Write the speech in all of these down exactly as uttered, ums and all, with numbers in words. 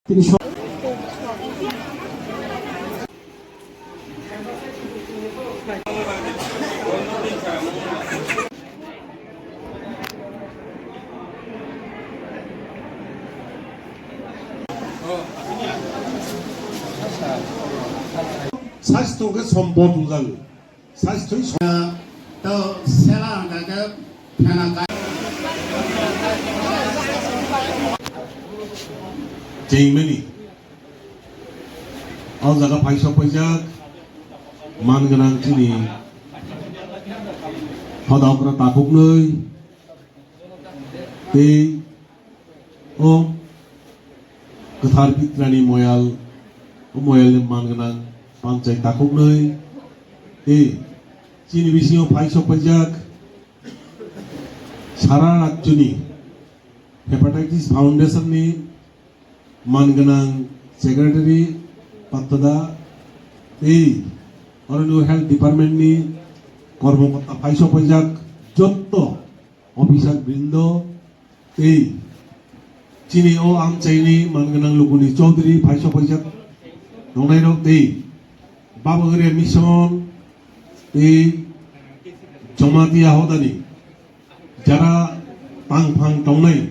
Tini so- Sasthyo khe sompot wngjago. Sasthyo so- To sela hwnka khe phena kai. Chengmani. O jaga phaisok paijak man gwnang chini hoda okra takhuknwi tei o kwthar pitrani moyal, o moyalni man gwnang panchai takhuknwi tei chini bisingo phaisok paijak sara rajyoni Hepatitis Foundation ni man gwnang secretary Pattada tei oroni health department ni kormokorta phaisok paijak jotto officer brindo tei chini o amchaini man gwnang lukuni chaudhary phaisok paijak tongnai rok tei Baba Gre Mission tei Jamatia Hodani jara tangphang tongnai,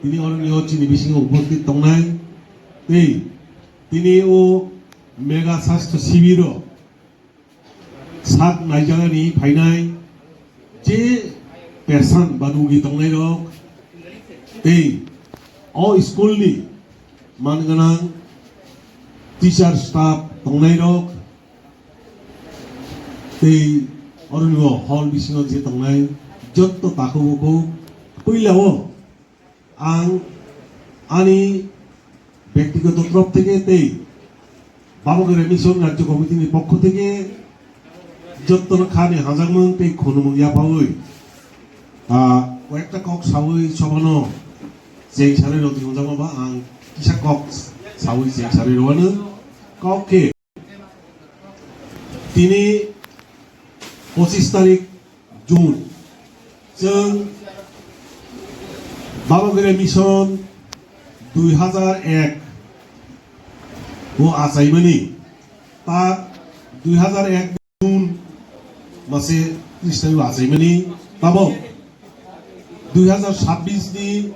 tini oroni o chini bisingo upasthit tongnai, tei tini o mega sasthya sibiro sak naijagani phainai je patient ba rugi tongnai rok, tei o school ni man gwnang teacher staff tongnai rok, tei oroni o hall bisingo je tongnai jotto takhuk bukhuk puila o ang ani bektigoto torop theke tei Baba Gre Mission Rajya Committee ni pokho theke jottono khani hajakmung tei khunumung yapaui, ah, koyekta kok saui sobano cheng sarui rwdi hwnjakma ba ang kisa kok saui cheng sarui rwano kok khe Tini pochis tarik June, chwng Baba Gre Mission dui hazar ek o achaimani, ta dui hazar ek June mase tris tarik o achaimani, tabok dui hazar sabbish ni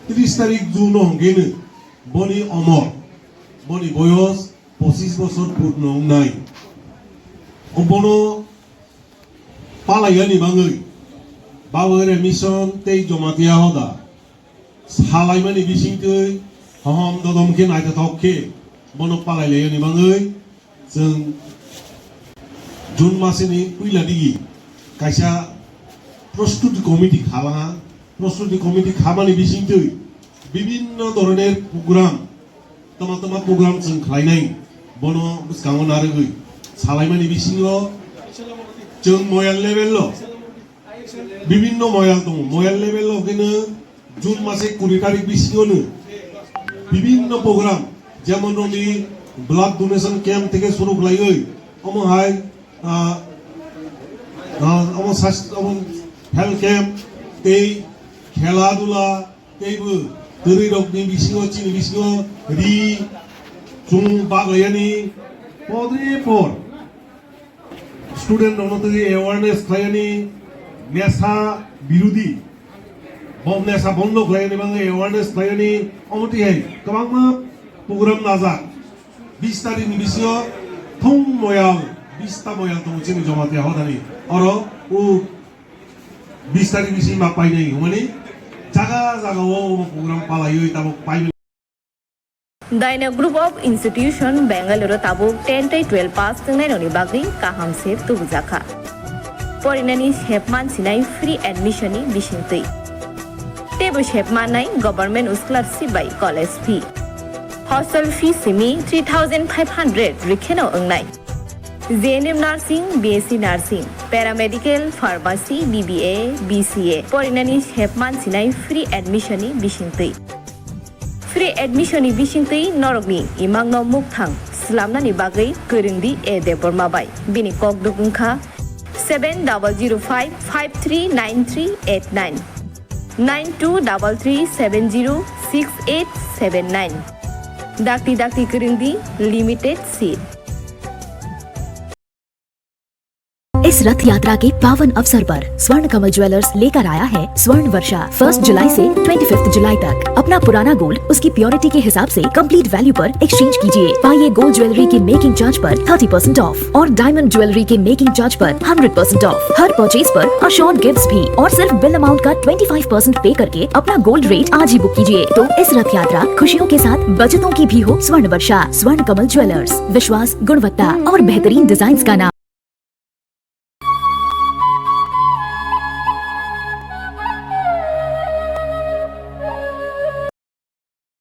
tris tarik June o hwnkhe boni omor, boni boyos pochis bosor purno wngnai. Obono palaiyani bagwi Baba Gre Mission tei Jamatia Hoda salaimani bisingtwi hohom dodom khe naithothok khe bono palailaiyani bagwi chwng June masini puila digi kaisa prostuti committee khabaha. Prostuti committee khabani bisingtwi bibinno dhoroner program, tama tama program chwng khlainai, bono bwskango narwgwi salaimani bisingo chwng moyal level o bibinno moyal tongo. Moyal level o hwnkhe no June mase kuri tarik bisingo no bibinno program, jemon rokni blood donation camp theke suru khlaiwi, omo hai, ah, ah, omo sas-, omo health camp tei khela dula teibo kwrwi rokni bisingo, chini bisingo ri chumung baglaiyani podre por student rokno twi awareness khlaiyani, nesa birudi, bo nesa bondo khlaiyani bagwi awareness khlaiyani, omo twi hai kwbangma program najak. Bis tarikni bisingo thung moyal, bista moyal tongo chini Jamatia Hodani. Oro o bis tarik bisi ma painai hwnmani jaga jaga o omo program palaiwi tabuk paimani. Dyna Group of Institution, Bangalore o tabuk ten tei twelve pass twngnai rokni bagwi kaham se tubujakha. Porinani sep mansinai free admission ni bisingtwi. Teibo sep mannai government scholarship bai college fee. Hostel fee simi three thousand five hundred rwkheno wngnai. J N M Nursing, B S C Nursing, Paramedical, Pharmacy, B B A, B C A porinani sep mansinai free admission ni bisingtwi. Free admission ni bisingtwi norokni imangno mukthang slamnani bagwi kwrwngdi A Debbarma bai. Bini kokduk wngkha seven double zero five five three nine three eight nine, nine two double three seven zero six eight seven nine. Dakti dakti kwrwng di, limited seat. इस रथ यात्रा के पावन अवसर पर स्वर्ण कमल ज्वेलर्स लेकर आया है स्वर्ण वर्षा। फर्स्ट जुलाई से ट्वेंटी फिफ्थ जुलाई तक अपना पुराना गोल्ड उसकी प्योरिटी के हिसाब से कंप्लीट वैल्यू पर एक्सचेंज कीजिए। पाइए गोल्ड ज्वेलरी के मेकिंग चार्ज पर थर्टी परसेंट ऑफ और डायमंड ज्वेलरी के मेकिंग चार्ज पर हंड्रेड परसेंट ऑफ। हर परचेज पर अश्योर्ड गिफ्ट्स भी और सिर्फ बिल अमाउंट का ट्वेंटी फाइव परसेंट पे करके अपना गोल्ड रेट आज ही बुक कीजिए। तो इस रथ यात्रा खुशियों के साथ बचतों की भी हो स्वर्ण वर्षा। स्वर्ण कमल ज्वेलर्स, विश्वास, गुणवत्ता और बेहतरीन डिजाइन्स का नाम।